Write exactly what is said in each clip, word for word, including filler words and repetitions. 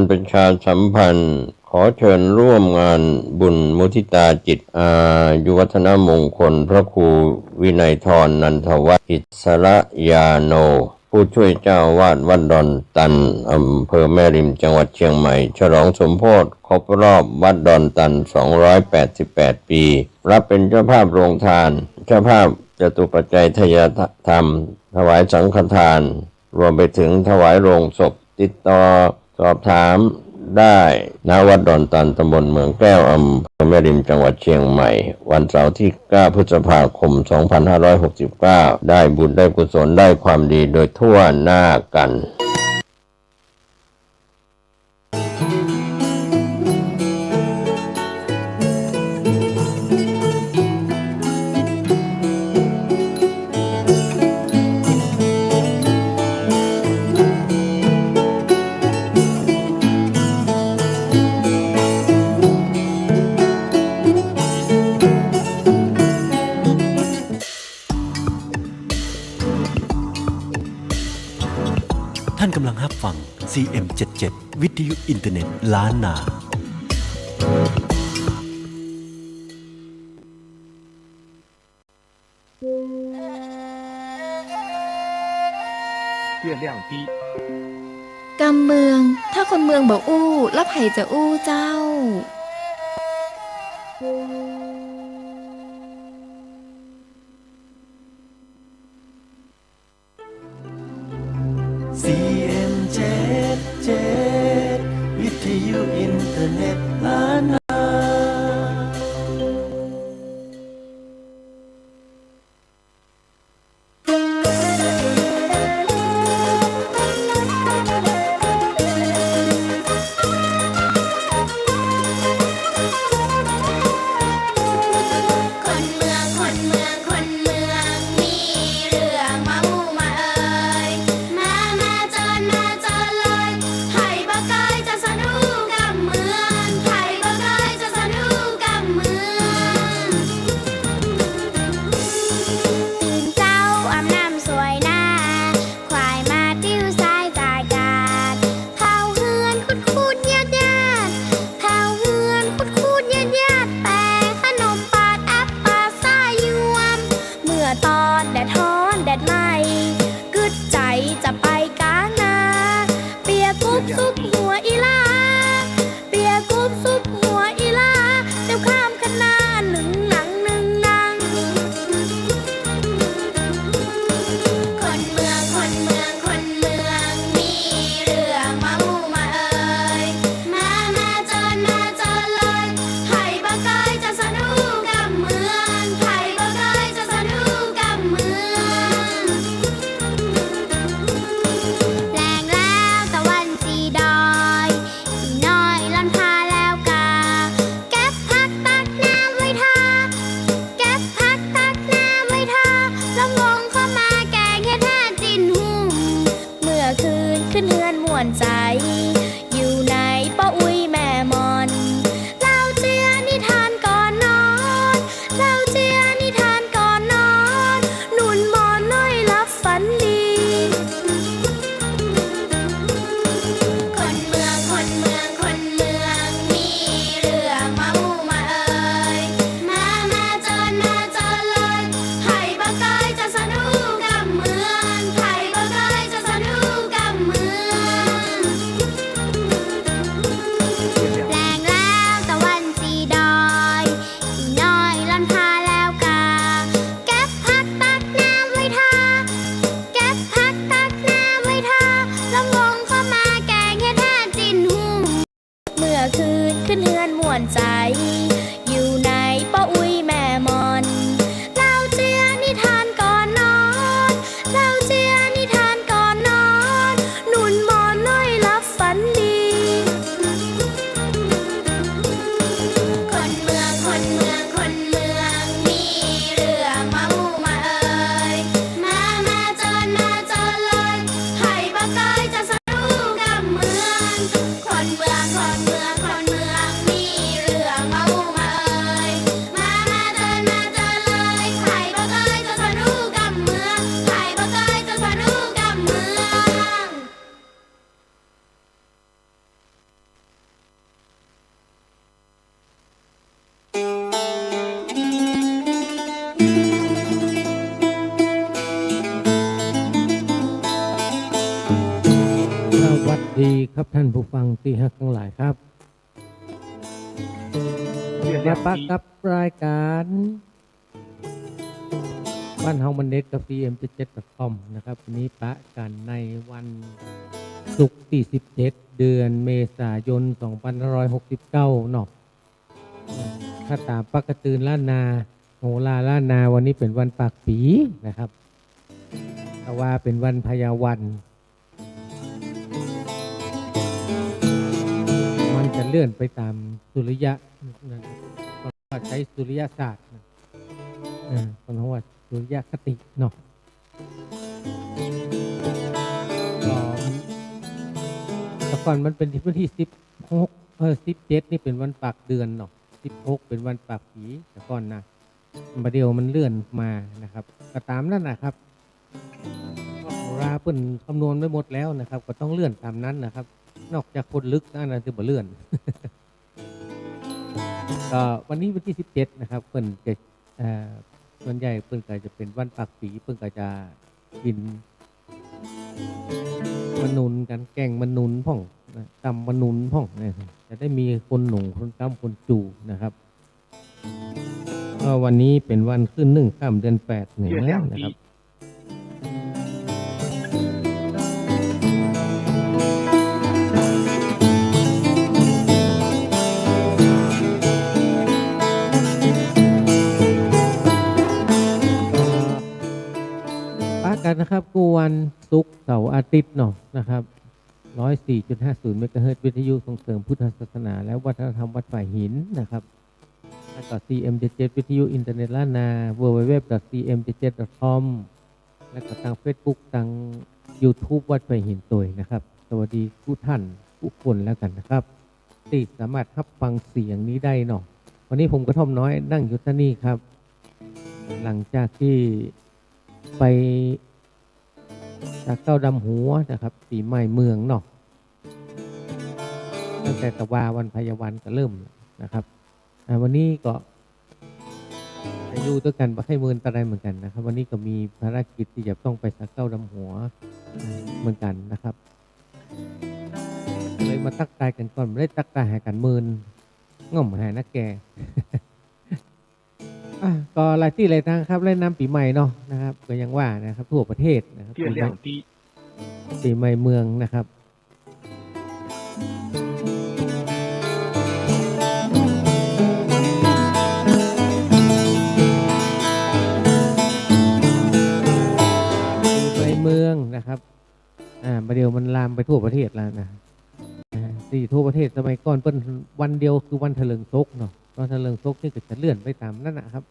ประชาสัมพันธ์ ขอเชิญร่วมงานบุญมุทิตาจิต อายุวัฒนมงคลพระครูวินัยธร นันทวัฒน์ อิสระยาโน ผู้ช่วยเจ้าอาวาสวัดดอนตัน อำเภอแม่ริม จังหวัดเชียงใหม่ ฉลองสมโภชครบรอบวัดดอนตัน สองร้อยแปดสิบแปด ปี รับเป็นเจ้าภาพโรงทาน เจ้าภาพจตุปัจจัยทายธรรม ถวายสังฆทาน รวมไปถึงถวายโลงศพ ติดต่อสอบถามได้ ณ วัดดอนตัน ตำบลเมืองแก้ว อำเภอแม่ริม จังหวัดเชียงใหม่ วันเสาร์ที่เก้าพฤษภาคมสองพันห้าร้อยหกสิบเก้า ได้บุญได้กุศลได้ความดีโดยทั่วหน้ากัน ท่านกำลังฮับฟัง ซีเอ็มเจ็ดเจ็ด วิทยุอินเทอร์เน็ตล้านนา กำเมือง ถ้าคนเมืองบ่อู้ แล้วใผจะอู้เจ้า ซีเอ็มเจ็ดเจ็ด วิทยุอินเทอร์เน็ตล้านนา คนเมือง คนเมือง คนเมือง มีเรื่องมาอู้มาเอ่ย มา มาเจิญ มาเจิญเลย ใผบ่เกยจะสะดุ้งกำเมือง ใผบ่เกยจะสะดุ้งกำเมือง ตื่นเจ๊าอาบน้ำสวยหน้า ควายมาติ้วสายสายกาด เผาเฮือนคูดคูดญาติญาติ เผาเฮือนคูดคูดญาติญาติ แป๋ขนมปาดอับปาสายยวม เมื่อตอนแดดฮ้อนแดดไหม้ กึ๊ดใจ๋จะไปกางนา เปียกุบซุบหัวอีหล้า เปียกุบซุบหัวอีหล้า เตียวข้ามคะนานึ่งหนังนึ่งหนัง คนเมือง คนเมือง คนเมือง มีเรื่องมาอู้มาเอ่ย มา มาเจิญ มาเจิญเลย ใผบ่เกยจะสะดุ้งกำเมือง ใผบ่เกยจะสะดุ้งกำเมือง แลงแล้วตะวันสีดอย อีน้อยหล่อนพาแล้วกา เก็บผักตักน้ำไว้ทา เก็บผักตักน้ำไว้ทา ลำวงเข้ามาแกงเห็ดแห้งจิ้นหุง เมื่อคืนขึ้นเฮือนม่วนใจ๋ อยู่ในป้ออุ๊ยแม่หม่อน เล่าเจียนิทานก่อนนอน เล่าเจียนิทานก่อนนอน หนุนหมอนน้อยหลับฝันดี คนเมือง คนเมือง คนเมือง มีเรื่องมาอู้มาเอ่ย มา มาเจิญ มาเจิญเลย ใผบ่เกยจะสะดุ้งกำเมือง ใผบ่เกยจะสะดุ้งกำเมือง แลงแล้วตะวันสีดอย อีน้อยหล่อนพาแล้วกา เก็บผักตักน้ำไว้ทา เก็บผักตักน้ำไว้ทา ลำวงเข้ามาแกงเห็ดแห้งจิ้นหุง เมื่อคืนขึ้นเฮือนม่วนใจ๋ อยู่ในป้ออุ๊ยแม่หม่อน เล่าเจียนิทานก่อนนอน เล่าเจียนิทานก่อนนอน หนุนหมอนน้อยหลับฝันดี คนเมือง คนเมือง คนเมือง มีเรื่องมาอู้มาเอ่ย มา มาเจิญ มาเจิญเลย ใผบ่เกยจะสะดุ้งกำเมือง คนเมือง คนเมือง คนเมือง มีเรื่องมาอู้มาเอ่ย มา มาเจิญ มาเจิญเลย ใผบ่เกยจะสะดุ้งกำเมือง ใผบ่เกยจะสะดุ้งกำเมือง ผู้ฟังตี้ฮักตังหลายครับ มาปะกับรายก๋าน บ้านเฮามันเด็ดกับ ซีเอ็มเจ็ดเจ็ดดอทคอม นะครับ วันนี้ปะกั๋นในวันศุกร์ตี้สิบเจ็ด เดือนเมษายน สองพันห้าร้อยหกสิบเก้า เนาะ ถ้าต๋ามปะกะตืนล้านนา โหราล้านนา วันนี้เป๋นวันปากปี๋นะครับ แต่ว่าเป๋นวันพญาวัน มันจะเลื่อนไปต๋ามสุริยะนะ เปิ้นว่าใจ๊สุริยศาสตร์นะ เออ เปิ้นว่าสุริยคติเนาะ ก็ แต่ก่อนมันเป๋นวันตี้สิบหก เออ สิบเจ็ดนี่เป๋นวันปากเดือนเนาะ สิบหกเป๋นวันปากปี๋ แต่ก่อนนะ บ่าเดี่ยวมันเลื่อนมานะครับ ก็ต๋ามนั้นนะครับ โหราเปิ้นคำนวณไว้หมดแล้วนะครับ ก็ต้องเลื่อนต๋ามนั้นนะครับ นอกจากคนลึกนะ อันนั้นจะบ่เลื่อน ก็วันนี้วันตี้สิบเจ็ดนะครับ เปิ้นจะ เอ่อ ส่วนใหญ่เปิ้นก็จะเป๋นวันปากปี๋ เปิ้นก็จะกิ๋นมะนุนกั๋น แก่งมะนุนพ่องนะ ต๋ำมะนุนพ่องนะ จะได้มีคนหนุ่ง คนก๊ำ คนจู๋นะครับ ก็วันนี้เป๋นวันขึ้นหนึ่งค่ำเดือนแปดเหนือนะครับ ปะกั๋นนะครับ กู้วันศุกร์ เสาร์ อาทิตย์เนาะนะครับ ร้อยสี่จุดห้าศูนย์เมกะเฮิรตซ์ วิทยุส่งเสริมพุทธศาสนาและวัฒนธรรมวัดฝายหินนะครับ แล้วก็ ซีเอ็มเจ็ดเจ็ด วิทยุอินเทอร์เน็ตล้านนา ดับเบิลยู ดับเบิลยู ดับเบิลยู ดอท ซีเอ็มเจ็ดเจ็ด ดอท คอม แล้วก็ตางเฟซบุ๊ก ตางยูทูบวัดฝายหินตวยนะครับ สวัสดีกู้ท่านกู้คนแล้วกั๋นนะครับ ตี้สามารถฮับฟังเสียงนี้ได้เนาะ วันนี้ผมกระท่อมน้อยนั่งอยู่ตี้นี่ครับ หลังจากตี้ไป สาเก้าดำหัวนะครับ ปี๋ใหม่เมืองเนาะ ตั้งแต่ตะวาวันพญาวันก็เริ่มนะครับ อ่า วันนี้ก็จะอยู่ตวยกั๋นบ่ใค่เมินเต้าใดเหมือนกั๋นนะครับ วันนี้ก็มีภารกิจตี้จะต้องไปสาเก้าดำหัวเหมือนกั๋นนะครับ เลยมาตั๊กตายกั๋นก่อน บ่ได้ตั๊กตายหากั๋นเมิน ง่อมหานักแก่ อ่ะ ก็หลายตี้หลายตางครับ เล่นน้ำปี๋ใหม่เนาะนะครับ ก็อย่างว่านะครับ ทั่วประเทศนะครับ ปี๋ใหม่ ปี๋ใหม่เมืองนะครับ ปี๋ใหม่เมืองนะครับ อ่า บ่าเดี่ยวมันลามไปทั่วประเทศแล้วนะ อ่า ตี้ทั่วประเทศสมัยก่อนเปิ้นวันเดียวคือวันถลิงศกเนาะ วันถลิงศกนี่ก็จะเลื่อนไปต๋ามนั้นนะครับ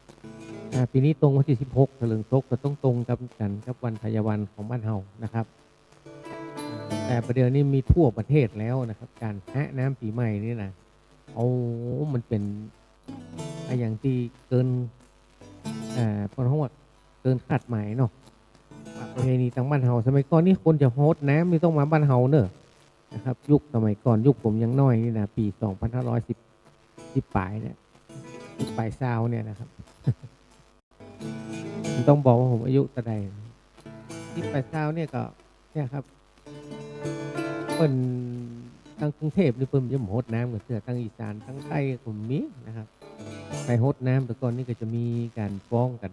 อ่า ปี๋นี้ตรงวันตี้สิบหก ถลิงศกก็ต้องตรงกั๋นกับวันพญาวันของบ้านเฮานะครับ แต่บ่าเดี่ยวนี้มีทั่วประเทศแล้วนะครับ ก๋านฮะน้ำปี๋ใหม่นี่นะ โอ้ มันเป๋นอะหยังตี้เกิน เอ่อ เปิ้นฮ้องว่าเกินคาดหมายเนาะ ประเพณีตางบ้านเฮา สมัยก่อนนี่คนจะฮดน้ำนี่ต้องมาบ้านเฮาเน่อ นะครับ ยุคสมัยก่อน ยุคผมยังน้อยนี่นะ ปี๋สองพันห้าร้อยสิบ สิบป๋ายเนี่ย สิบป๋ายซาวเนี่ยนะครับ บ่ต้องบอกว่าผมอายุเต้าใด สิบป๋ายซาวเนี่ยก็ เนี่ยครับ เปิ้นตางกรุงเทพฯนี่เปิ้นจะบ่ฮดน้ำกั๋นเตื้อ ตางอีสาน ตางใต้ก็มีนะครับ ไปฮดน้ำแต่ก่อนนี่ก็จะมีก๋านฟ้องกั๋น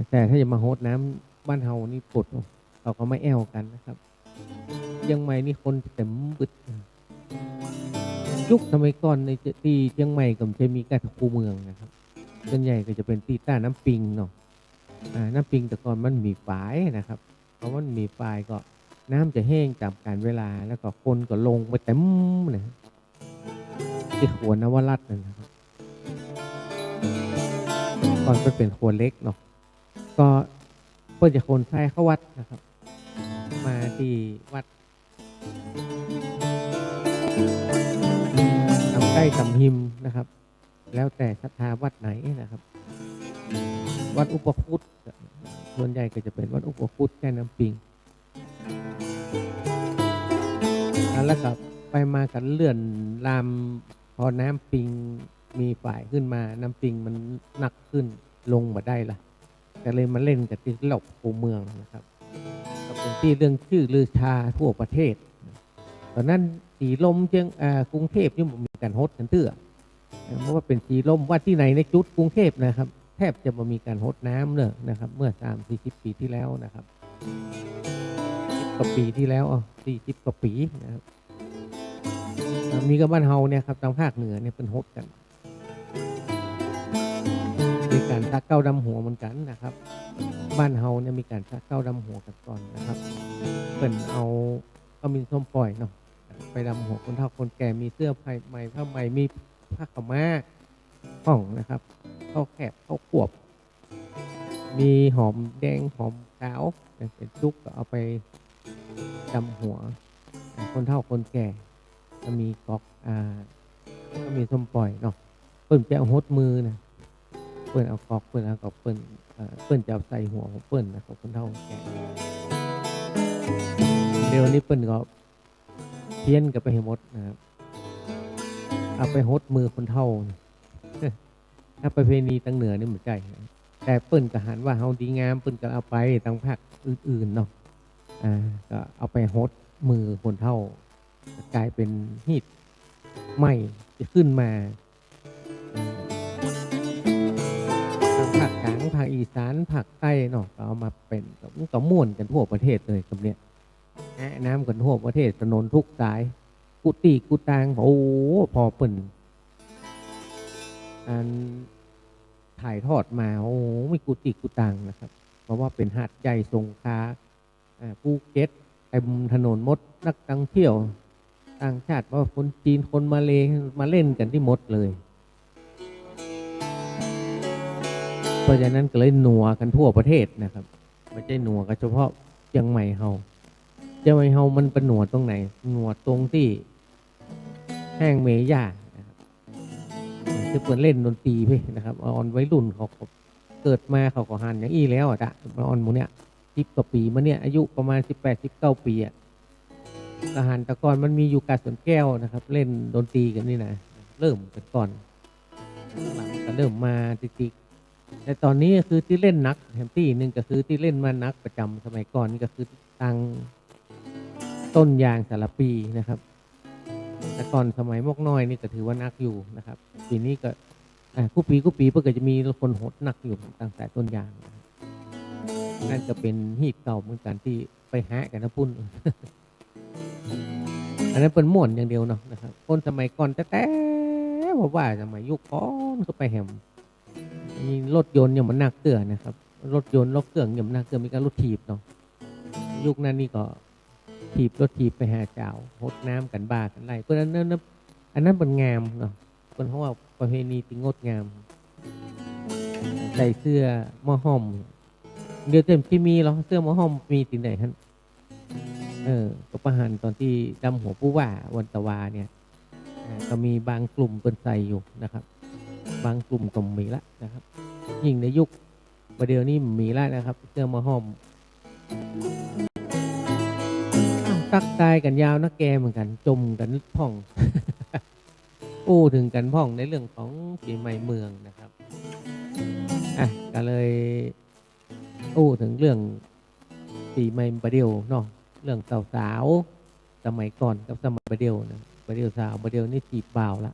แต่ถ้าจะมาฮดน้ำบ้านเฮานี่ปด เขาก็มาแอ่วกั๋นนะครับ เจียงใหม่นี่คนเต๋มบึด ยุคสมัยก่อนในตี้เจียงใหม่ก็บ่ใจ้มีก้าแต่คูเมืองนะครับ ส่วนใหญ่ก็จะเป๋นตี้ต้าน้ำปิงเนาะ อ่า น้ำปิงแต่ก่อนมันมีฝายนะครับ พอมันมีฝายก็น้ำจะแห้งต๋ามกาลเวลา แล้วก็คนก็ลงไปเต๋มนะ ตี้ขัวนวรัตน์นั่นนะครับ ก่อนมันเป๋นขัวเหล็กเนาะ ก็เปิ้นจะขนทรายเข้าวัดนะครับ มาตี้วัด ต๋ามใก้ต๋ามฮิมนะครับ แล้วแต่ศรัทธาวัดไหนนะครับ วัดอุปคุต ส่วนใหญ่ก็จะเป๋นวัดอุปคุต ใก้น้ำปิง แล้วก็ไปมากั๋นเลื่อนลาม พอน้ำปิงมีฝายขึ้นมา น้ำปิงมันหนักขึ้น ลงบ่ได้ละ ก็เลยมาเล่นกั๋นตี้รอบคูเมืองนะครับ ก็เป๋นตี้เรื่องชื่อลือชาทั่วประเทศ ต๋อนนั้น สีลมเจียง อ่า กรุงเทพฯนี่บ่มีก๋านหดกั๋นเตื้อ เอ่อ บ่ว่าเป๋นสีลม ว่าตี้ไหนในจุดกรุงเทพฯนะครับ แทบจะบ่มีก๋านหดน้ำเน่อนะครับ เมื่อสามสี่สิบปี๋ตี้แล้วนะครับ สิบกว่าปี๋ตี้แล้ว อ้อ สี่สิบกว่าปี๋นะครับ อ่า มีก้าบ้านเฮาเนี่ยครับ ตางภาคเหนือเนี่ยเปิ้นหดกั๋น มีก๋านสระเก๊าดำหัวเหมือนกั๋นนะครับ บ้านเฮาเนี่ยมีก๋านสระเก๊าดำหัวกั๋นก่อนนะครับ เปิ้นเอาขมิ้นส้มป่อยเนาะ ไปดำหัวคนเฒ่าคนแก่ มีเสื้อผ้าใหม่ ผ้าใหม่ มีผ้าขาวม้าพ่องนะครับ ข้าวแคบ ข้าวควบ มีหอมแดงหอมขาว เป๋นสุกก็เอาไปดำหัวคนเฒ่าคนแก่ ก็มีก๊อก อ่า ก็มีส้มป่อยเนาะ เปิ้นจะเอาหดมือนะ เปิ้นเอาก๊อก เปิ้นเอาก๊อก เปิ้น เอ่อ เปิ้นจะเอาใส่หัวของเปิ้นนะ ของคนเฒ่าคนแก่ เดี๋ยวนี้เปิ้นก็ เพี้ยนกั๋นไปหื้อหมดนะครับ เอาไปหดมือคนเฒ่า ถ้าประเพณีตางเหนือนี่บ่ใจ้ แต่เปิ้นก็หันว่าเฮาดีงาม เปิ้นก็เอาไปตางภาคอื่นๆ เนาะ อ่า ก็เอาไปหดมือคนเฒ่า ก๋ายเป๋นฮีตใหม่ตี้ขึ้นมา อ่า ตางภาคก๋าง ภาคอีสาน ภาคใต้เนาะ ก็เอามาเป๋น ก็ม่วนกั๋นทั่วประเทศเลยกับเนี่ย แอะน้ำกั๋นทั่วประเทศ ถนนทุกสาย กู้ตี้กู้ตาง โอ้ ผ่อเปิ้น อัน ถ่ายทอดมา โอ้ มีกู้ตี้กู้ตางนะครับ บ่ว่าเป๋นหาดใหญ่ สงขลา อ่า ภูเก็ต เต็มถนนหมด นักท่องเที่ยวต่างชาติ บ่ว่าคนจีน คนมาเลย์ มาเล่นกั๋นตี้หมดเลย เพราะฉะนั้นก็เลยหนัวกั๋นทั่วประเทศนะครับ บ่ใจ้หนัวกั๋นเฉพาะเจียงใหม่เฮา เจียงใหม่เฮามันเป๋นหนัวตรงไหน หนัวตรงตี้แห้งเมย่านะครับ ตี้เปิ้นเล่นดนตรีไปนะครับ อ่อนวัยรุ่นเขาก็เกิดมาเขาก็หันอย่างอี้แล้วอะจ๊ะ อ่อนหมู่เนี่ย สิบกว่าปี๋มาเนี่ย อายุประมาณสิบแปด สิบเก้าปี๋อะ ก็หัน แต่ก่อนมันมีอยู่กาดสวนแก้วนะครับ เล่นดนตรีกั๋นนี่นะ เริ่มกั๋นก่อน หลังๆ ก็เริ่มมาติ๊กๆ แต่ต๋อนนี้ก็คือตี้เล่นหนักแหมตี้นึ่ง ก็คือตี้เล่นมาหนักประจ๋ำสมัยก่อนนี่ก็คือตางต้นยางสารภีนะครับ แต่ก่อนสมัยมกน้อยนี่ก็ถือว่าหนักอยู่นะครับ ปี๋นี้ก็ อ่า กู้ปี๋กู้ปี๋เปิ้นก็จะมีคนหดหนักอยู่ตางสายต้นยางนะครับ นั่นก็เป๋นฮีตเก่าเหมือนกั๋นตี้ไปหากั๋นตางปู๊น อันนั้นเปิ้นม่วนอย่างเดียวเนาะนะครับ คนสมัยก่อนแต๊ๆ ว่า ว่าสมัยยุคก่อนก็ไปแหม มีรถยนต์ยังบ่หนักเตื้อนะครับ รถยนต์รถเกรื่องยังบ่หนักเตื้อ มีก้ารถถีบเนาะ ยุคนั้นนี่ก็ถีบรถถีบไปหาสาว หดน้ำกั๋นบ้ากั๋นไล่ เพราะฉะนั้น อันนั้นเปิ้นงามเนาะ เปิ้นฮ้องว่าประเพณีตี้งดงาม ใส่เสื้อหม้อห้อม เดี๋ยวเต็มตี้มีเหรอ เสื้อหม้อห้อมมีตี้ไหนฮั่น เออ ก็ปะหันต๋อนตี้ดำหัวปู้ว่าวันตะวาเนี่ย เอ่อ ก็มีบางกลุ่มเปิ้นใส่อยู่นะครับ บางกลุ่มก็มีละนะครับ ยิ่งในยุคบ่าเดี่ยวนี้มีละนะครับ เสื้อหม้อห้อม อ้าว ตั๊กตายกั๋นยาวนักแกเหมือนกั๋น จ่มกั๋นพ่อง อู้เถิงกั๋นพ่องในเรื่องของปี๋ใหม่เมืองนะครับ อ่ะ ก็เลย อู้เถิงเรื่องปี๋ใหม่บ่าเดี่ยวเนาะ เรื่องสาวๆ สมัยก่อนกับสมัยบ่าเดี่ยวนะ บ่าเดี่ยวสาว บ่าเดี่ยวนี่จีบบ่าวละ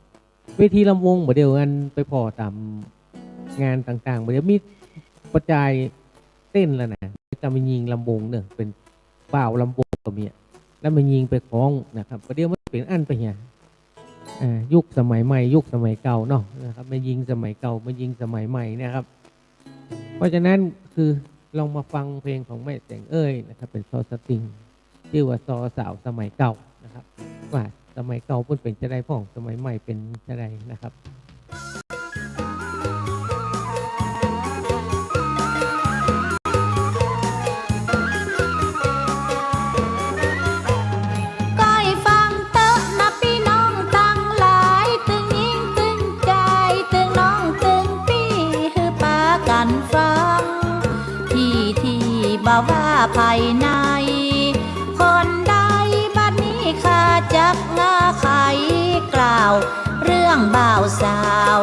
เวทีลำวงบ่าเดี่ยวอันไปผ่อต๋ามงานต่างๆ บ่าเดี่ยวมีประจายเต้นแล้วนะ แต่แม่ญิงลำวงเนาะ เป๋นบ่าวลำวงก็มีอะ แล้วแม่ญิงไปคล้องนะครับ บ่าเดี่ยวมันเป๋นอั้นไปเหีย เอ่อ ยุคสมัยใหม่ ยุคสมัยเก่าเนาะนะครับ แม่ญิงสมัยเก่า แม่ญิงสมัยใหม่เนี่ยครับ เพราะฉะนั้นคือลองมาฟังเพลงของแม่แสงเอ้ยนะครับ เป๋นซอสตริง จื้อว่าซอสาวสมัยเก่านะครับ ว่าสมัยเก่าเปิ้นเป๋นจาใดพ่อง สมัยใหม่เป๋นจาใดนะครับ ก้อยฟังเต๊อะนะปี้น้องตังหลาย ตึงญิงตึงจาย ตึงน้องตึงปี้ หื้อปากั๋นฟัง ตี้ตี้บ่าว่าใผไหน คนใด บัดนี้ข้าจักมาไขกล่าว เรื่องบ่าวสาว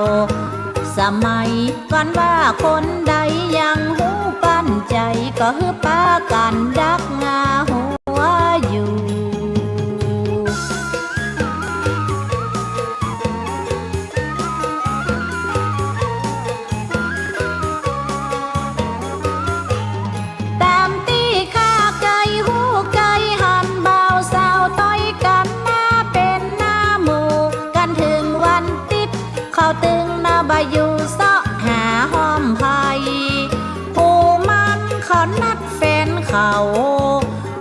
สมัยก่อนว่าคนใดยังฮู้ปันใจ๋ ก็หื้อปากั๋นดักงาหัวอยู่ ตึงนะบ่อยู่เซาะหาห้อมใผ ผู้หมั่นเขานัดแฟนเขา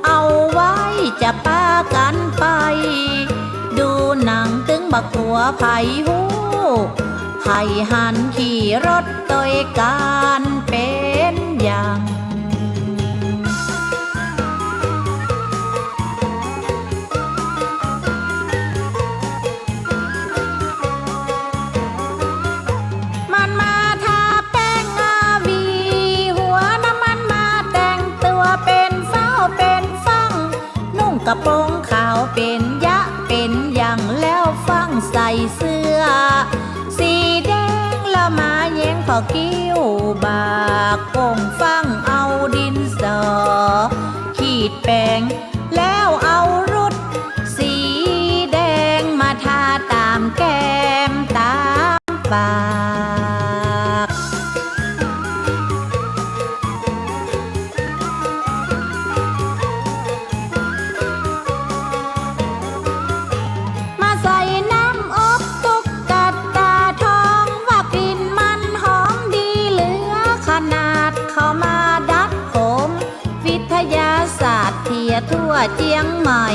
เอาไว้จะปากั๋นไป ดูหนังตึงบ่กั๋วใผฮู้ ใผหันขี่รถตวยกั๋นเป๋นอย่าง มันมาทาแป้งอาวีหัว น้ำมันมาแต่งตั๋วเป๋นฟ้าวเป๋นฟั่ง นุ่งกระโปรงขาวเป๋นยะเป๋นอย่าง แล้วฟั่งใส่เสื้อสีแดง แล้วมาแย้งผ่อคิ้วบาก โก่งฟั่งเอาดินสอขีดแป๋ง แล้วเอารุดสีแดงมาทาต๋ามแก้มต๋ามปาก มาใส่น้ำอบตุ๊กตาทอง ว่ากลิ่นมันหอมดีเหลือขนาด เขามาดัดผม วิทยาศาสตร์เตี้ยทั่วเจียงใหม่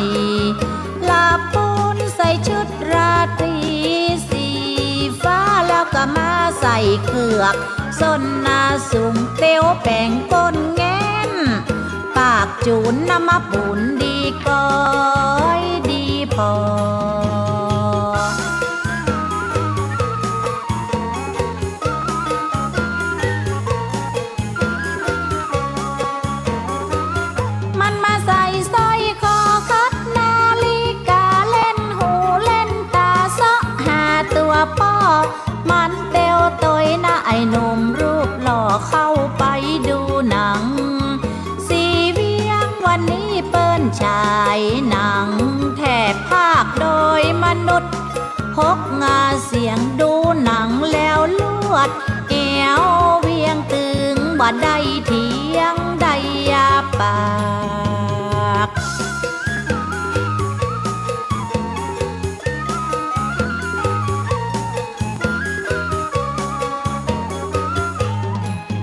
ลาปูนใส่ชุดราตรีสีฟ้า แล้วก็มาใส่เกือก ส้นหน้าสูงเตียวแป๋งก้นแง้ม ปากจู๋นน้ำมาปูนดีก้อยดีผ่อ มันมาใส่สร้อยคอขัดนาฬิกา เล่นหูเล่นต๋าเซาะหาตั๋วป้อ มันเตียวตวยนะไอ้หนุ่มรูปหล่อ เข้าไปดูหนัง สีเวียงวันนี้เปิ้นฉายหนัง แถบภาคโดยมนุษย์ หกงาเสียง ดูหนังแล้วลวดแอวเวียงตึงบ่ได้เถียงได้ยาปาก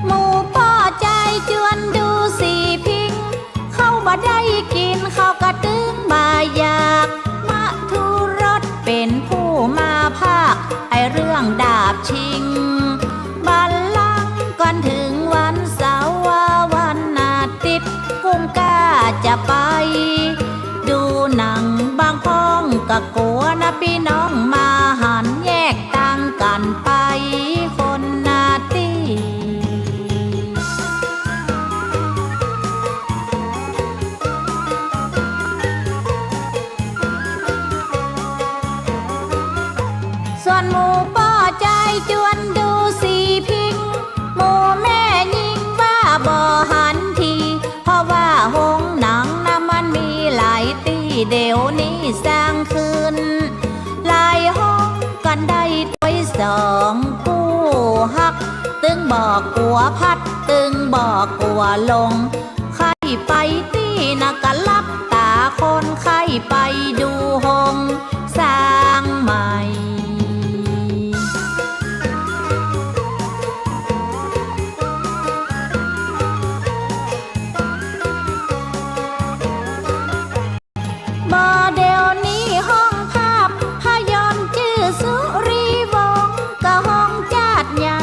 หมู่ป้อจายจวนดูสีพิง เขาบ่ได้กิ๋น เขาก็ตึงบ่อยาก มธุรสเป๋นผู้มาพากย์ ไอ้เรื่องดาบชิงบัลลังก์ ก่อนเถิงวันเสาร์วันอาทิตย์ กุ้มกล้าจะไปดูหนัง บางพ่องก็กั๋วนะปี้น้อง มาหันแยกตางกั๋นไปคนละตี้ ส่วนหมู่ป้อจายจวนดูสีพิง หมู่แม่ญิงว่าบ่หันที เพราะว่าโฮงหนังนะมันมีหลายตี้ เดี๋ยวนี้สร้างขึ้นหลายโฮง กันได้ตวยสอง คู่ฮักตึงบ่กั๋วพลัด ตึงบ่กั๋วหลง ใค่ไปตี้นะก็หลับต๋า คนใค่ไปดูโฮงสร้างใหม่ บ่เดี๋ยวนี้ห้องภาพยนตร์จื้อสุริวงศ์กับห้องจาดใหญ่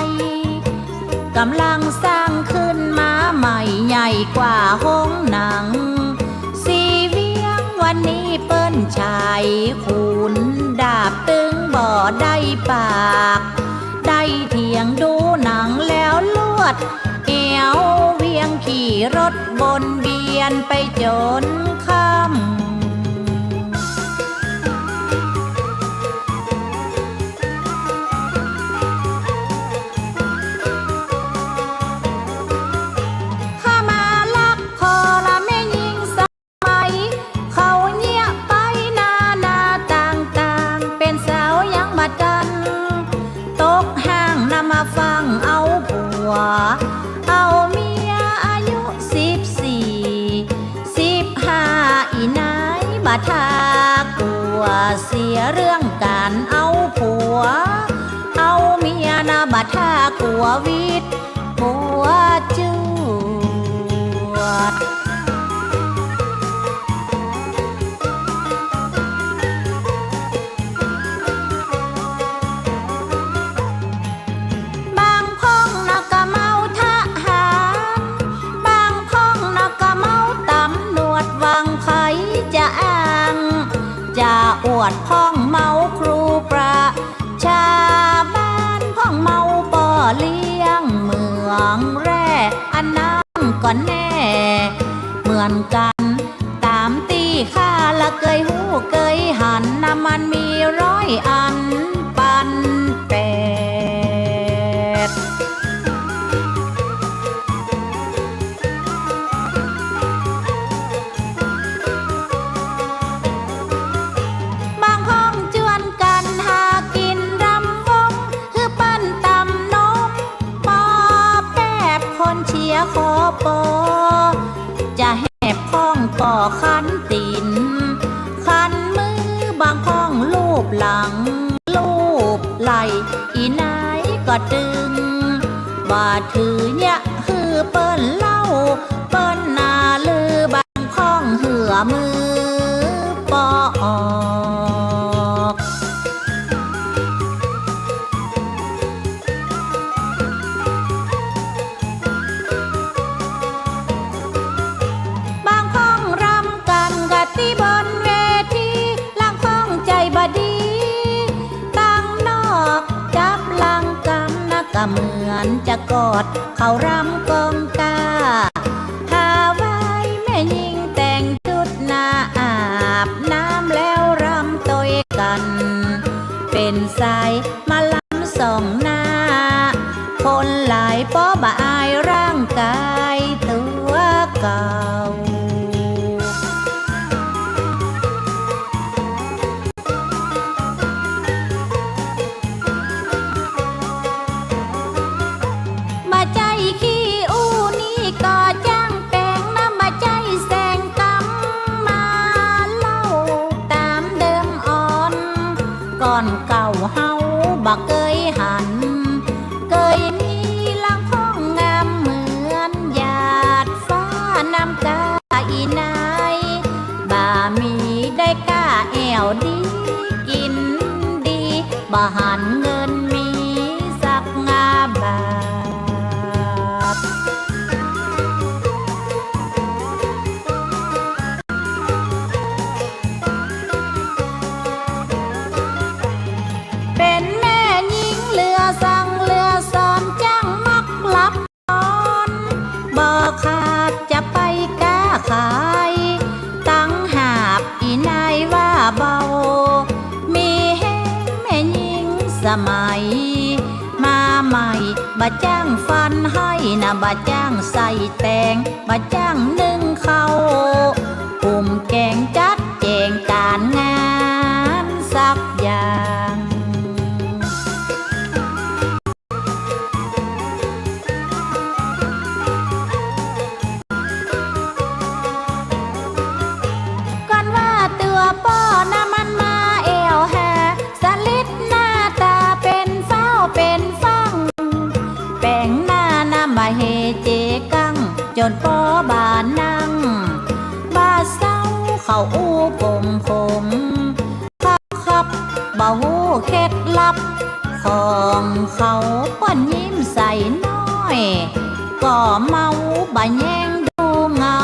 ก่ำลังสร้างขึ้นมาใหม่ ใหญ่กว่าโฮงหนัง สีเวียงวันนี้เปิ้นฉายขุนดาบ ตึงบ่ได้ปาก ได้เถียงดูหนังแล้วลวดแอวเวียง ขี่รถวนเวียนไปจ๋นค่ำ ข้ามาลักผ่อละแม่ญิงส มัยเขาเยียะไปนานาต่างๆ เป๋นสาวยังบ่ตันตกห้าง นำมาฟั่งเอาผัวเอาเมีย อายุสิบสี่ สิบห้า อี่นายบ่ทากั๋ว เสียเรื่องก๋านเอาผัวเอา ถ้ากั๋ววิดกั๋วจวด บางพ่องนะก็เมาทหาร บางพ่องนะก็เมาต๋ำรวจ หวังใผจะอ้าง จะอวดพ่องเมาครูประชาบาล พ่องเมาป้อเลี้ยงเหมืองแร่ อันนั้นก็แน่เหมือนกั๋น ต๋ามตี้ข้าละเกยฮู้เกยหันนะ มันมีร้อยอันปันแปด บางพ่องจวนกั๋นหากิ๋นรำวง หื้อเปิ้นต๋ำนม ปอแป๊บคนเชียร์ขอปอ จะแหบพ่องก็คันตี๋น คันมือ บางพ่องลูบหลัง ลูบไหล่ อี่นายก็ตึง บ่าถือเยียะหื้อเปิ้นเล่า เปิ้นหน้าลือ บางพ่องเหื่อมือปอออก บางพ่องรำกั๋นกะตี้บนเวที ลางพ่องใจ๋บ่ดี ตังนอกจับลางกำนะ ก็เหมือนจะกอดเขารำกองก้า หาไหว้แม่ญิงแต่งจุดหน้าอาบน้ำแล้วรำตวยกั๋น เป๋นสายหมอลำส่องหน้า คนหลายปอบ่อายร่างก๋ายตั๋วเก่า บ่ใจ้ขี้อู้นี่ก็จ้างแป๋งนะ บ่ใจ้แสงกำมาเล่าต๋ามเดิมอ่อน ก่อนเก่าเฮาบ่เกยหัน เกยมีลางพ่องงามเหมือนหยาดฟ้า น้ำก้าอี่นาย บ่ามีได้ก้าแอ่วดี กิ๋นดี บ่หันเงินมีสักห้าบาท เป๋นแม่ญิงเหลือสั่งเหลือสอน จั้งมักหลับนอน บ่ขาดจะไปก๊าขาย ตังหากอี่นายว่าเบา มีแฮงแม่ญิงสมัยมาใหม่ บ่จ้างฟันให้นะ บ่จ้างใส่แตง บ่จ้างนึ่งข้าว หุงแกงจัดแจ๋งก๋านงานสักอย่าง ก่อนว่าตั๋วป้อนะมันมาแอ่วหา สลิดหน้าต๋าเป๋นฟ้าวเป๋นฟั่ง แป๋งหน้านะบ่าเฮเจกัง จ๋นป้อบ่านั่ง บ่าเซ้าเขาอู้ผมผม ครับ บ่ฮู้เคล็ดลับของเขา เปิ้นยิ้มใส่น้อย ก็เมาบ่าแยงดูเงา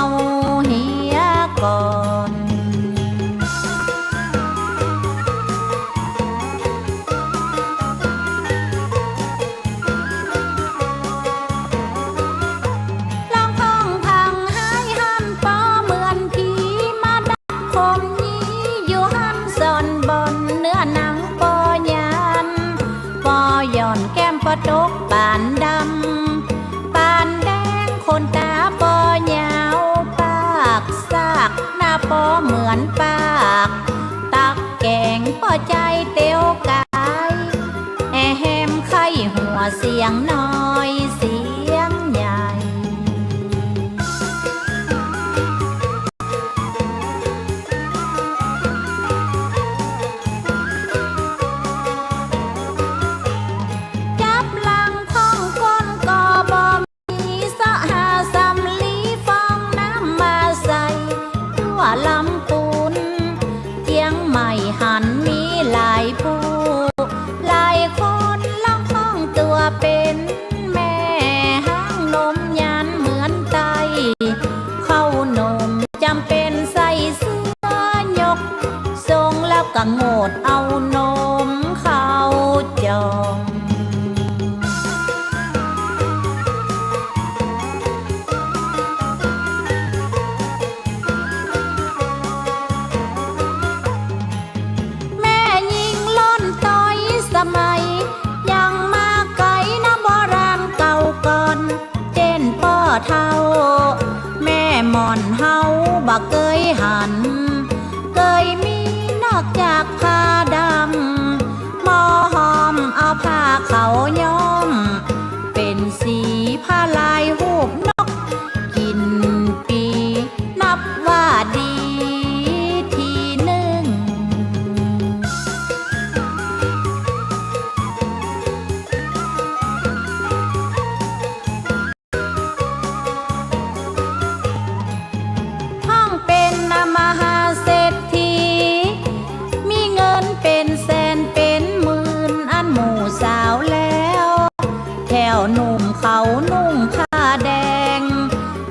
เหียก่อน ลองพ่องพังหายหันปอเหมือนผีมาดัก คมนี้อยู่หั้นซ่อนบ่อน เนื้อหนังปอยาน ปอย่อนแก้มปอตกปานดำ ปานแดงขนต๋าปอยาว ปากซากหน้าปอเหมือนปากตั๊กแก๋ง ปอใจ๊เตียวก๋าย แอแฮมไข้หัว เสียงน้อยเสียงใหญ่ จับหลัง เฒ่า แม่หม่อนเฮาบ่เกยหัน เกยมีนอกจากผ้าดำ หมอห้อมเอาผ้าขาวย้อม เป๋นสีผ้าลายฮูปนก กิ๋นปี๋นับว่าดีตี้นึ่ง ห้องเป๋นอำมหาเศรษฐี มีเงินเป๋นแสนเป๋นหมื่น อั้นหมู่สาวแล้ว แถวหนุ่มเขานุ่งผ้าแดง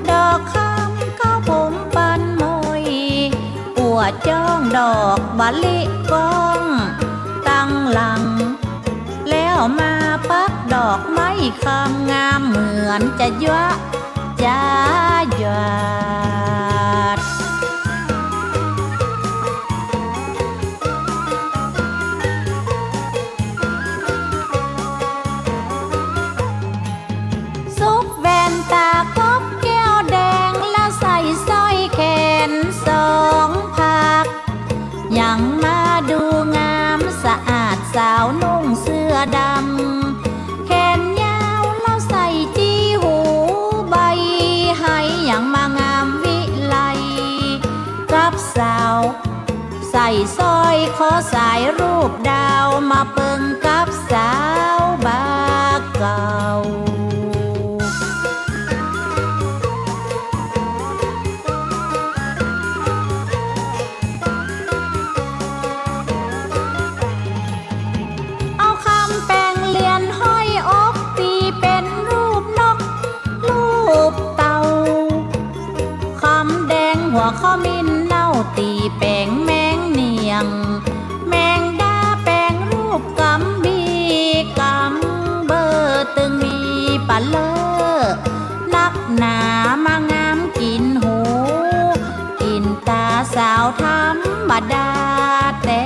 ดอกคำเขาผมปันมอย กั๋วจ้องดอกมะลิก้อง ตังหลัง แล้วมาปักดอกไม้คำ งามเหมือนจะยะจะหยาด สวมแว่นตากบแก้วแดง แล้วใส่สร้อยแขนสองผัก ยังมาดูงามสะอาด สาวนุ่งเสื้อดำแขนยาว แล้วใส่จี่หูใบ ไฮยังมางามวิไลกับสาว ใส่สร้อยคอสายรูปดาว มาเปิงกับสาวบ่าเก่า เอาคำแป๋งเหรียญห้อยอก ตี๋เป๋นรูปนก รูปเต่า คำแดงหัวขมิ้นเน่า ตี๋แป๋งแมงเหนี่ยง แมงดาแป๋งรูปก๋ำบี๋ก๋ำเบ้อ ตึงมีปะเล้อนักหนา มางามกิ๋นหูกิ๋นต๋า สาวธรรมดาแต่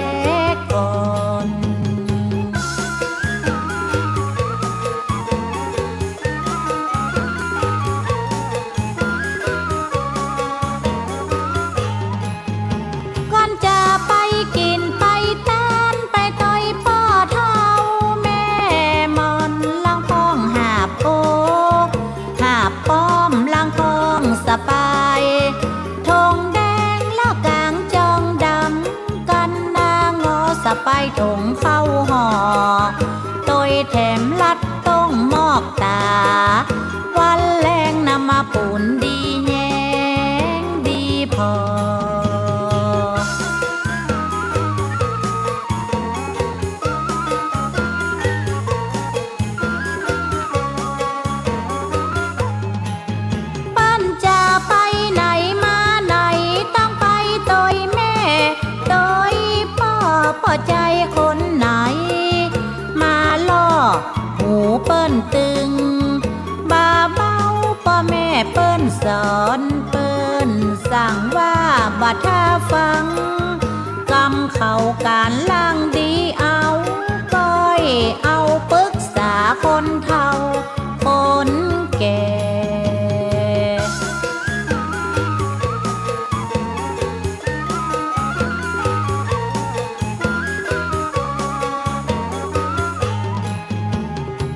ก่อน ก่อนจะไปกิ๋นไปตาน ไปตวยป้อเฒ่าแม่หม่อน ลางพ่องหาบโก หาบป้อม ลางพ่องสะปาย ธงแดงแล้วก๋างจองดำ กั๋นหน้างอสะปายธงเข้าห่อ ตวยแถมลัดต้องมอกต๋า วันแลงนำมาปู๋นดีแยงดีผ่อ เปิ้นจะไปไหนมาไหน ต้องไปตวยแม่ตวยป้อ ป้อใจ๊คนไหน มาล่อหูเปิ้นตึง บ่าเบาป้อแม่เปิ้นสอน เปิ้นสั่งว่าบ่าถ้าฟัง กำเขาก๋านล่างดีเอา ก้อยเอาปึกษาคนเฒ่าคนแก่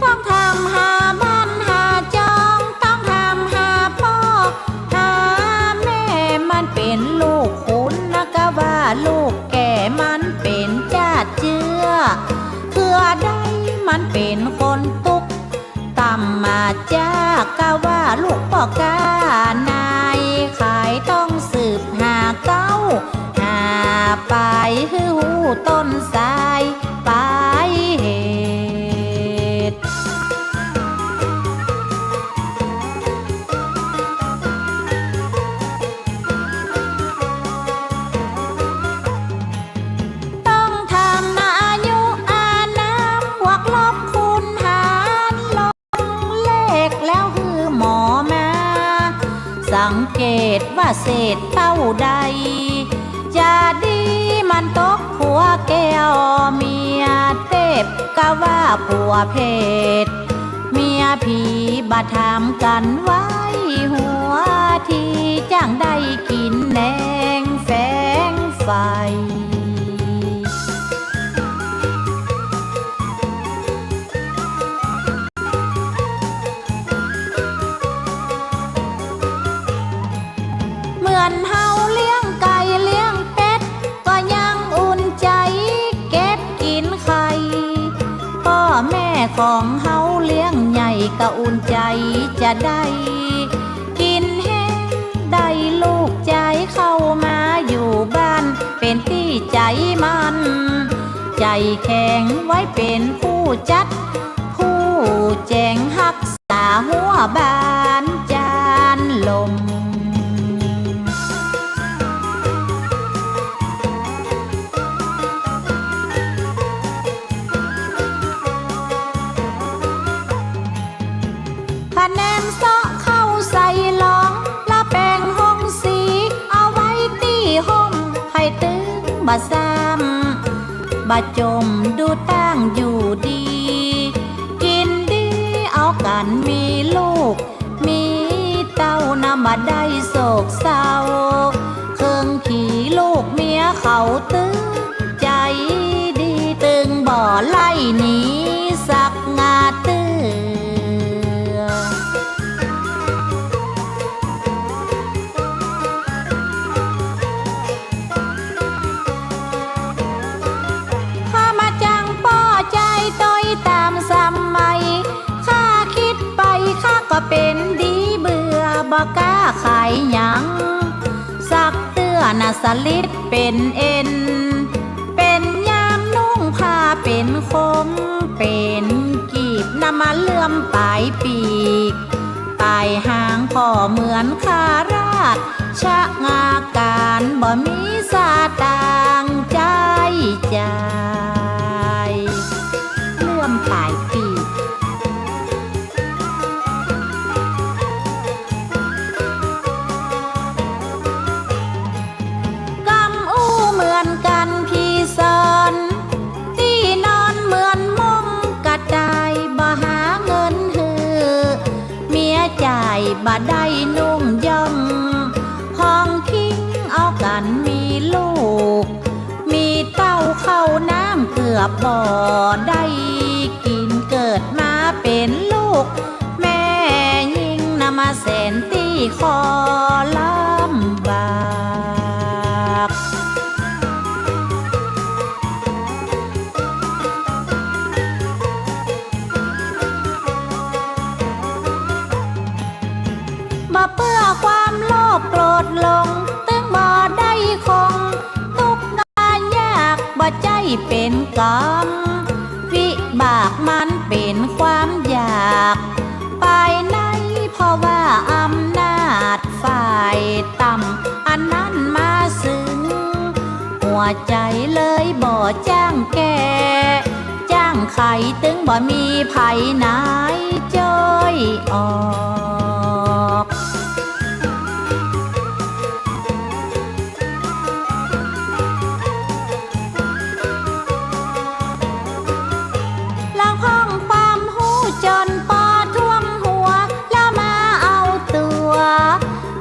ต้องทำหาบ้านหาจอง ต้องทำหาป้อหาแม่ มันเป๋นลูกขุนนะ กาว่าลูกแก่ มันเป๋นจาติเจื้อ เคือใดมันเป๋นคนตุ๊ก ต่ำมาจาก กาว่าลูกป้อก๊านายขาย ต้องสืบหาเก๊าหาปาย หื้อฮู้ต้นสายปายเหตุ ต้องทำนาอายุอานาม บวกลบคูณหารลงเลข แล้วหื้อหมอมาสังเกตว่าเศษเต้าใด จะดีมันตกผัวแก้วเมียเทพ กาว่าผัวเพศ เมีย ผีบ่ถามกั๋นไว้หัวที จั้งได้กิ๋นแหนงแฝงใฝ่ เหมือนเฮาเลี้ยงไก่เลี้ยงเป็ด ก็ยังอุ่นใจ๋เก็บกิ๋นไข่ ป้อแม่ของเฮาเลี้ยงใหญ่ก็อุ่นใจ๋จะได้กิ๋นแฮง ได้ลูกใจ๋เข้ามาอยู่บ้าน เป๋นตี้ใจ๋มั่นใจ๋แข็ง ไว้เป๋นผู้จัดผู้แจ๋งฮัก ต๋าหัวบ้านจานลม ผะแนมเซาะเข้าใส่หลอง ละแป๋งฮงสี เอาไว้ตี้ฮ่ม ใผตึงบ่ซ้ำ บ่จม ดูตั้งอยู่ดี กิ๋นดี เอากั๋นมีลูก มีเต้า นำบ่ได้โศกเศร้า เคิงขี่ลูกเมียเขาตึงใจ๋ดี ตึงบ่ไล่หนีสักเตื้อ ข้ามาจั้งป้อใจ๋ตวยต๋ามสมัย ข้ากึ๊ดไปข้าก็เป๋นดีเบื่อ บ่กล้าขายหยัง สักเตื้อนะ สะลิดเป๋นเอ็น เป๋นยามนุ่งผ้าเป๋นคม เป๋นกีบ นำมาเลื่อมป๋ายปีก ป๋ายหาง ผ่อเหมือนข้าราชงาก๋าน บ่มีสตางค์ใจ๊จ่าย เลื่อมป๋ายปีก กำอู้เหมือนกั๋นผีสอน ตี้นอนเหมือนมุ้งกระต่าย บ่หาเงินหื้อเมียจ่าย บ่ได้นุ่งย่อง ห้องคิงเอากั๋นมีลูก มีเต้าเข้าน้ำเกือบบ่ได้กิ๋น เกิดมาเป๋นลูกแม่ญิง นำมาแสนตี้ข้อลำบาก บ่เปื้อความโลภโกรธหลง ตึงบ่ได้คง ตุ๊กข์กายาก บ่ใจ้เป๋นกรรม วิบากมันเป๋นความอยาก ป๋ายในเพราะว่าอำนาจฝ่ายต่ำ อันนั้นมาเซิง หัวใจ๋เลยบ่จ้างแก้ จ้างไข ตึงบ่มีใผไหนจ้วยออก ละพ่องความฮู้จนปอท่วมหัว แล้วมาเอาตั๋ว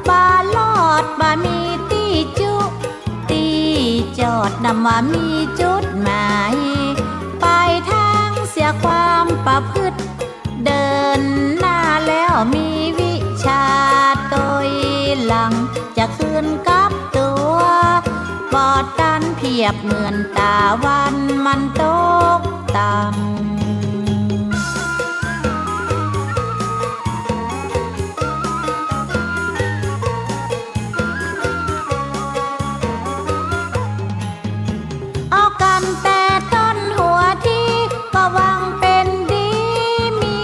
บ่รอด บ่มีตี้จุ ตี้จอด นำบ่มีจุดหมาย ป๋ายทางเสียความประพฤติ เดินหน้าแล้วมีวิชาตวยหลัง จะคืนกลับตั๋ว บ่ตันเพียบเหมือนต๋าวันมันตกต่ำ เอากั๋นแต่ต้นหัวที ก็หวังเป๋นดี มี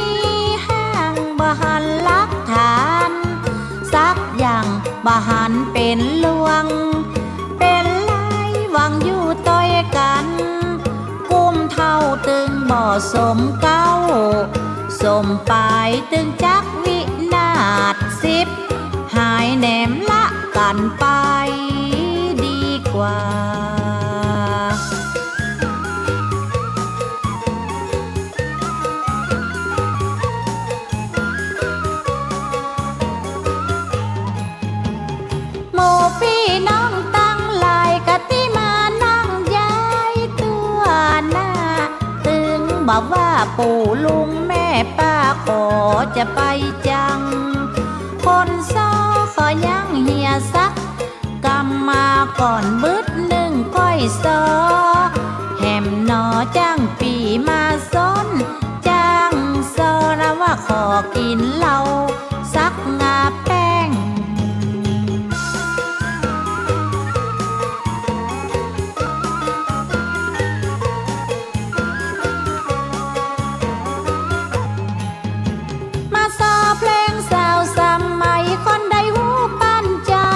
ห้างบ่หันหลักฐานสักอย่าง บ่หันเป๋นลวงเป๋นลาย หวังอยู่ตวยกั๋น กุ้มเฒ่าตึงบ่สมเก๊า สมป๋ายตึงจักวินาศสิบ หายแหนมละกั๋นไปดีกว่า ปะว่าปู่ลุงแม่ป้าขอจะไปจัง คนซ้อก็ยังเหียสัก กำมาก่อนบึดนึ่งก้อยซ้อ แหมหนอจ้างปี้มาซ้อน จ้างซ้อนะว่าขอกิ๋นเหล้าสักงาแป้ง มาซ้อเพลงสาวสมัย คนใดฮู้ปันใจ๋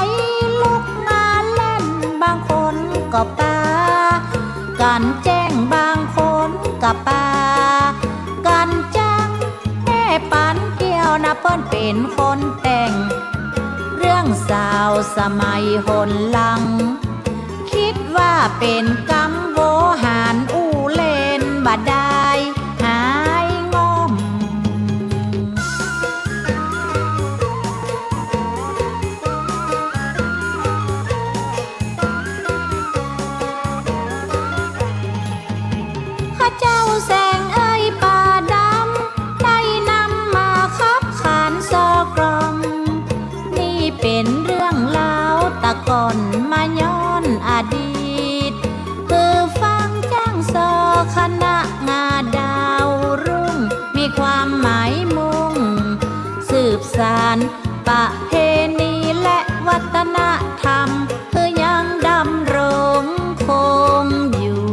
ลุกมาเล่น บางคนก็ปากั๋นแจ้ง บางคนก็ปากั๋นจ้าง แม่ปันแก้วนะเปิ้นเป๋นคนแต่ง เรื่องสาวสมัยหนหลัง กึ๊ดว่าเป๋นกำโวหารอู้เล่นบ่ดายหายง่อม ข้าเจ้าแสงเอ่ยป่าดำ ได้นำมาคับขานซ้อกล่อม นี่เป๋นเรื่องราวตะก่อนมาย้อนอดีต หื้อฟังจ้างซ้อคณะงาดาวรุ่ง มีความหมายมุ่ง สืบสานประเพณีและวัฒนธรรม หื้อยังดำรงคงอยู่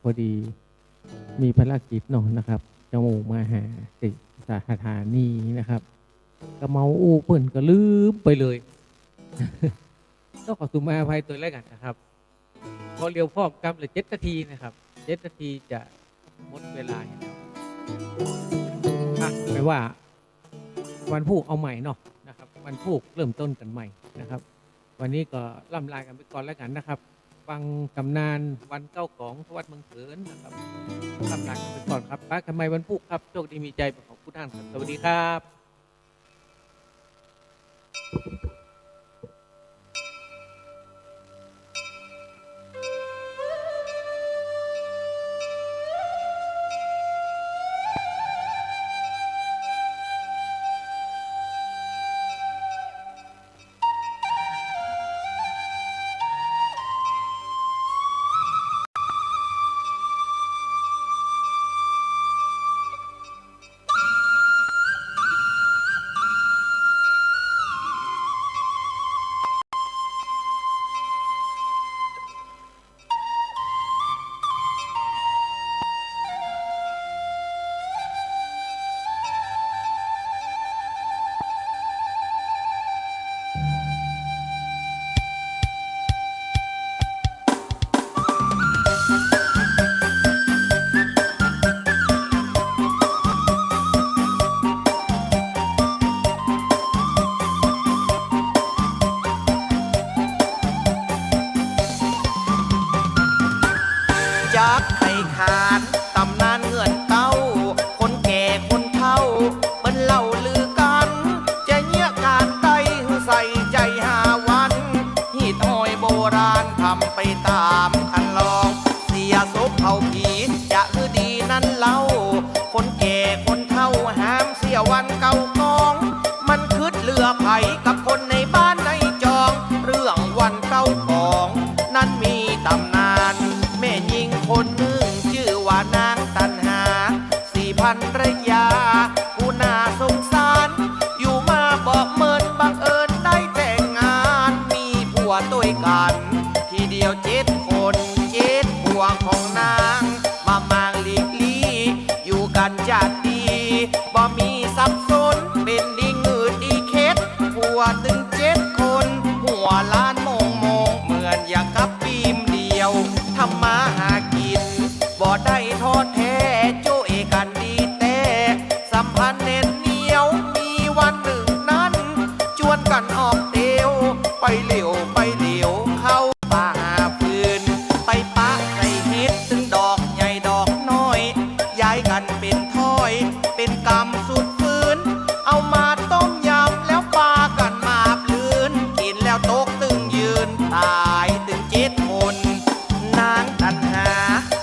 พอดีมีภารกิจเนาะนะครับ เจ้าหมู่มาหาตี้สถานีนะครับ ก็เมาอู้เปิ้นก็ลืมไปเลย ต้องขอสุมาอภัยตวยแล้วกั๋นนะครับ เพราะเหลือพ่องกำเหลือเจ็ดนาทีนะครับ เจ็ดนาทีจะหมดเวลาแล้ว อ่ะ แปลว่าวันพูกเอาใหม่เนาะนะครับ วันพูกเริ่มต้นกั๋นใหม่นะครับ วันนี้ก็ร่ำลากั๋นไปก่อนแล้วกั๋นนะครับ ฟังต๋ำนานวันเก๊ากอง ทวัดเมืองเถินนะครับ ร่ำลากั๋นไปก่อนครับ ปะกั๋นใหม่วันพูกครับ โชคดีมีชัยเป็นของกู้ต้านครับ สวัสดีครับ จักใค่ขานต๋ำนานเฮือนเก๊า คนแก่คนเฒ่าเปิ้นเล่าลือกั๋น จะเยียะก๋านใดหื้อใส่ใจ๋หาวัน ฮีตฮ้อยโบราณทำไปต๋ามคันลอง เสียศพเผาผีจะหื้อดีนั้นเล่า คนแก่คนเฒ่าห้ามเสียวันเก๊ากอง มันกึ๊ดเหลือใผกับคนในบ้านในจอง เรื่องวันเก๊ากองนั้นมีต๋ำนาน แม่ญิงคนนึ่งจื้อว่านางตัณหา สีภรรยาผู้น่าสงสาร อยู่มาบ่เมินบังเอิญได้แต่งงาน มีผัวตวยกั๋นทีเดียวเจ็ดคน เจ็ดผัวของนาง บ่มางหลีกลี้ อยู่กั๋นจะดี บ่มีสับสน เป๋นดีงืดดีเข็ด ผัวตึงเจ็ดคน หัวล้านโมงๆ เหมือนอย่างกับปี๋มเดียว ทำมาหากิ๋น บ่ได้ท้อแท้ โจ้เอกั๋นดีแต๊ สัมพันธ์แน่นเหนียว มีวันนึ่งนั้น จวนกั๋นออกเตียว ไปเหลียวไปเหลียว เข้าป่าหาฟืน ไปปะใส่เห็ด ตึงดอกใหญ่ดอกน้อย ย้ายกั๋นเป๋นถ้อย เป๋นกำสุดฟืน เอามาต้มยำ แล้วปากั๋นมาปลืน กิ๋นแล้วตกตึงยืน ต๋ายตึงเจ็ดคน นางตัณหา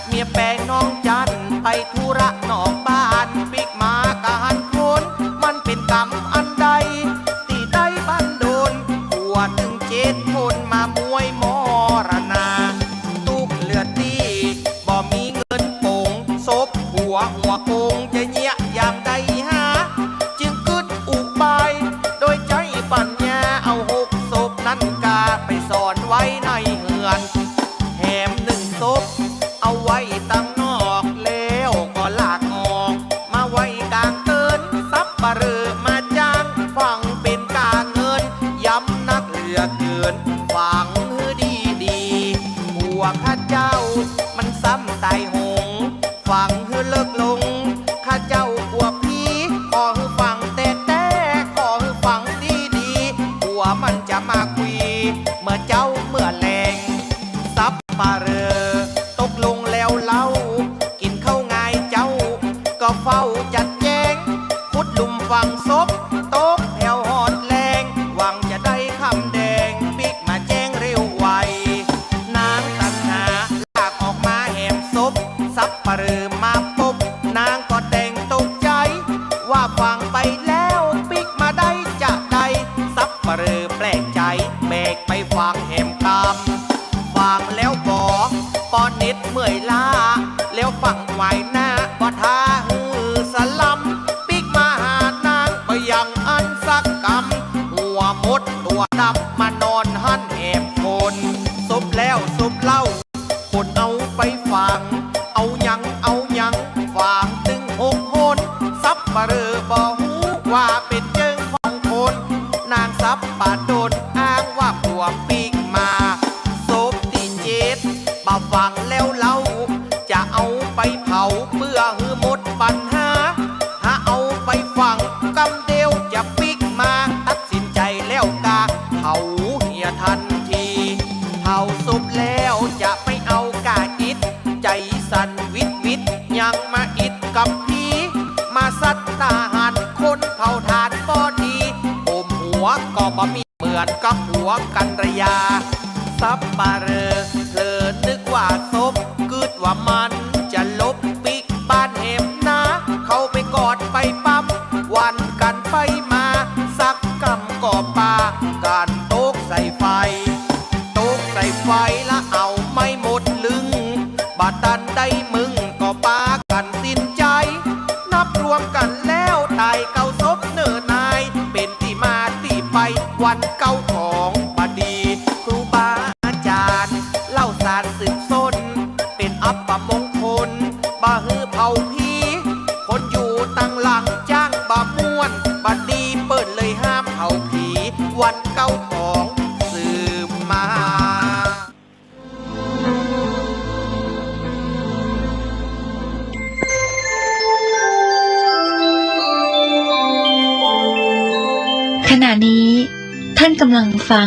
เมียแปงน้องจัน ไปธุระนอกบ้าน ปิ๊กมากะหันคน มันเป๋นกำอันใด ตี้ได้บันดล ผัวตึงเจ็ดคนมาม้วยมรณา ตุ๊กข์เหลือตี้ บ่มีเงินป๋ง ศพผัวหัวโกง จะเยียะอย่างใดหา จึงกึ๊ดอุบาย โดยใจ๊ปั๋ญญา เอาหกศพนั้นกา ไปซ่อนไว้ในเฮือน แหมนึ่งศพ เอาไว้ตังนอก แล้วก็ลากออก มาไว้ก๋างเติน สัปเหร่อมาจ้าง ฝังเป๋นก๋าเงิน ย้ำนักเหลือเกิน ฝังหื้อดีๆ ผัวข้าเจ้า มันซ้ำต๋ายโหง ฝังหื้อเลิกลง ข้าเจ้ากั๋วผี ขอหื้อฝังแต๊ๆ ขอหื้อฝังดีๆ กั๋วมันจะมาคุย เมื่อเจ๊าเมื่อแลง สัปเหร่อตกลงแล้วเล่า กิ๋นข้าวงายเจ๊า ก็เฝ้าจัดแจง ขุดหลุมฝังศพ ตกแผวฮอดแลง หวังจะได้คำแดง ปิ๊กมาแจ้งเร็วไว นางตัณหา ลากออกมาแหมศพ สัปเหร่อมาปบ นางก็แต่งตกใจ๋ ว่าฝังไปแล้วปิ๊กมาได้จะใด สัปเหร่อแปลกใจ๋ แบกไปฝังแหมกำ ฝังแล้วบ่ ปอเน็ดเมื่อยล้า แล้วฝังไว้หน้า บ่ท้าหื้อสลำ ปิ๊กมาหานาง บ่ยังอั้นสักกำ หัวมดตั๋วดำ มานอนหั้นแหมคน ศพแล้วศพเล่า คนเอาไปฝัง ปะเรอบ่ฮู้ว่าเป๋นเจิงของคน นางสัปปะดนอ้างว่าผัวปิ๊กมา ศพตี้เจ็ด บ่าฝังแล้วเล่า จะเอาไปเผาเปื้อหื้อหมดปัญหา ถ้าเอาไปฝังกำเดียวจะปิ๊กมา ตัดสินใจ๋แล้วกาเผาเหียทันที เผาศพแล้วจะไปเอาก้าอิฐ ใจ๋สั่นวิดวิด ยังมาอิดกับผี มาสัตว์ตาหันคนเผาถ่านบ่ดี โหมหัวก็บ่มี เหมือนกับหัวกัญญา สัปปะเรอเผลอนึกว่าศพ กึ๊ดว่ามันจะหลบปิ๊กบ้านแหมนา เข้าไปกอดไปปั๊ม หวั่นกั๋นไปมา สักกำก็ปากั๋นตกใส่ไฟ ตกใส่ไฟละเอาไหม้หมดลึง บ่ตันได้มึงก็ปากั๋นสิ้นใจ๋ นับรวมกั๋นแล้วต๋ายเก้าศพเน่อนาย เป๋นตี้มาตี้ไปวันเก้าของบ่ดี ครูบาอาจ๋ารย์เล่าสารสืบส้น เป๋นอัปมงคล บ่หื้อเผาผี คนอยู่ตังหลังจ้างบ่ม่วน บ่ดีเปิ้นเลยห้ามเผาผี วันเก้าของสืบมา ขณะนี้ท่านกำลังฟัง